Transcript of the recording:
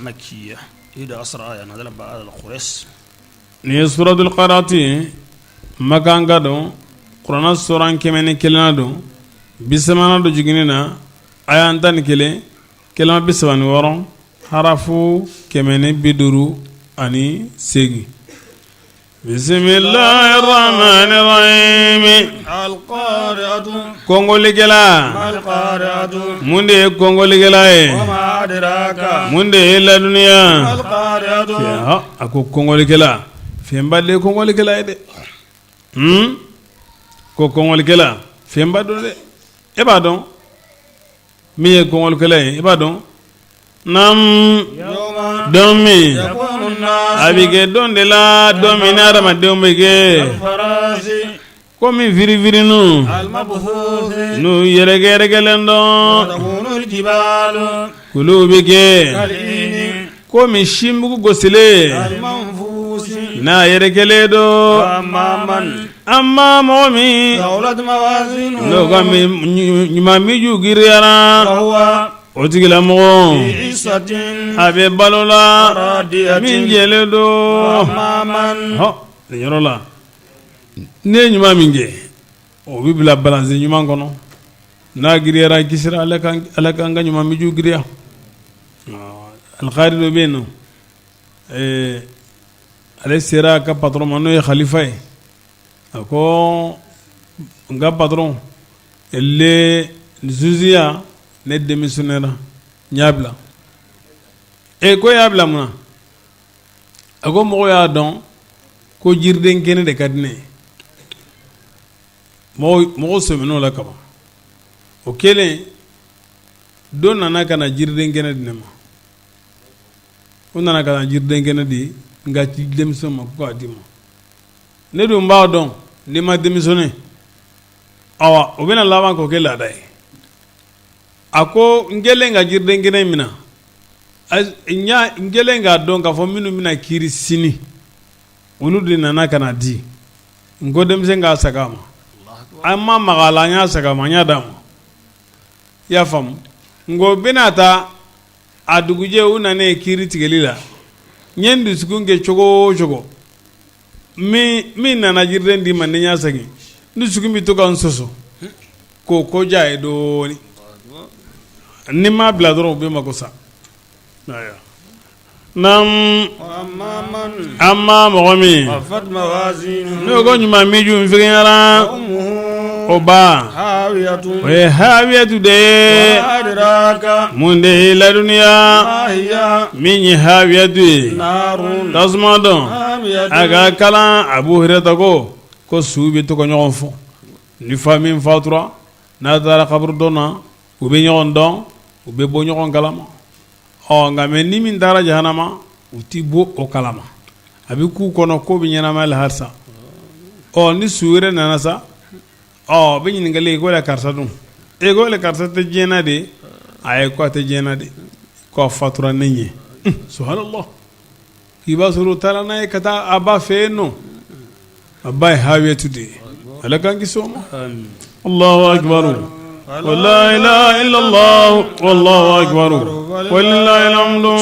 مكية 11 آية نزل بعد القريش. Nin ye suratul qari'ati ye, makanka don, kuranɛ suran 101nan don, 30nan don jiginni na, aya 11, kalima 36, harafu 158. Bisimilahi rahmani rahimi. Kɔnkɔlikɛla. Mun de ye kɔnkɔlikɛla ye? Mun de ye ladɔnniya? A ko kɔnkɔlikɛla, fɛnba de ye kɔnkɔlikɛla ye dɛ. Ko kɔnkɔlikɛla, fɛnba don dɛ. E b'a dɔn min ye kɔnkɔlikɛla ye? I b'a dɔn? Naamu, don min a bɛ kɛ, don de la, don min ni adamadenw bɛ kɛ komi firifirinin n'u yɛrɛkɛyɛrɛkɛlen don, kuluw bɛ kɛ komi sinbugu gosilen n'a yɛrɛkɛlen don. Amma mɔgɔ min n'o ka ɲuman miju giriyara, o tigilamɔgɔ a bɛ balo la min jɛlen don. Nin yɔrɔ la, n'i ye ɲuman min kɛ, o bɛ bila balansi ɲuman kɔnɔ. N'a giriyara, kisira. Ala k'an ka ɲuman miju giriya. Alikari dɔ bɛ yen nɔ, ale sera a ka patron ma, n'o ye khalifa ye. A ko: "N ka patron, le zuziya, ne démissionnera, n y'a bila." E ko: "Y'a bila mun na?" A ko: "Mɔgɔ y'a dɔn ko jiriden kɛnɛ de ka di ne ye. Mɔgɔ sɔmin'o la kaban. O kɛlen, dɔ nana ka na jiriden kɛnɛ di ne ma. O nana ka na jiriden kɛnɛ di n ka denmisɛnw ma ko k'a di ma. Ne dun b'a dɔn, n'i ma démissionner, awa, o bɛna laban k'o kɛ laada ye." A ko: "N kɛlen ka jiriden kɛnɛ minɛ, n kɛlen k'a dɔn k'a fɔ minnu bɛna kiiri sini, olu de nana ka na di. N ko denmisɛn k'a segin a ma. An ma maga a la, an y'a segin a ma, n y'a d'a ma. I y'a faamu? N ko bɛna taa a dugujɛ, u nanen kiiri tigɛli la, n ye n dusukun kɛ cogo o cogo, min nana jiriden di ma, ni n y'a segin, n dusukun bɛ to ka n sɔsɔ k'o ko diya ye dɔɔnin. Ni n m'a bila dɔrɔn, u bɛ mako sa. Naamu, amma mɔgɔ min n'o ko ɲuman miju fɛgɛnyara, o ba, o ye hawiyatu de ye. Mun de ye ladɔnniya min ye hawiyatu ye? Tasuma don." A ka kalan Abu Hurayra ko su bɛ to ka ɲɔgɔn fɔ. Ni fa min fatura, n'a taara kaburudon na, u bɛ ɲɔgɔn dɔn, u bɛ bɔ ɲɔgɔn kalama. Ɔ nka mɛ ni min taara jahanama, u ti bɔ o kalama. A bɛ k'u kɔnɔ k'o bɛ ɲɛnamaya la halisa. Ɔ ni su wɛrɛ nana sa, ɔ bɛ ɲininkali ko la: "Karisa dun?" E ko: "Karisa tɛ diɲɛ na de." A ye ko a tɛ diɲɛ na de, ko a fatura ne ɲɛ. Subhanallah! I b'a sɔrɔ u taara n'a ye ka taa a ba fɛ yen nɔ. A ba ye hawiyatu de ye. Ala k'an kisi o ma. Allahu akbar, wa la ilaha illallah, wallahu akbar, walillahil hamdu.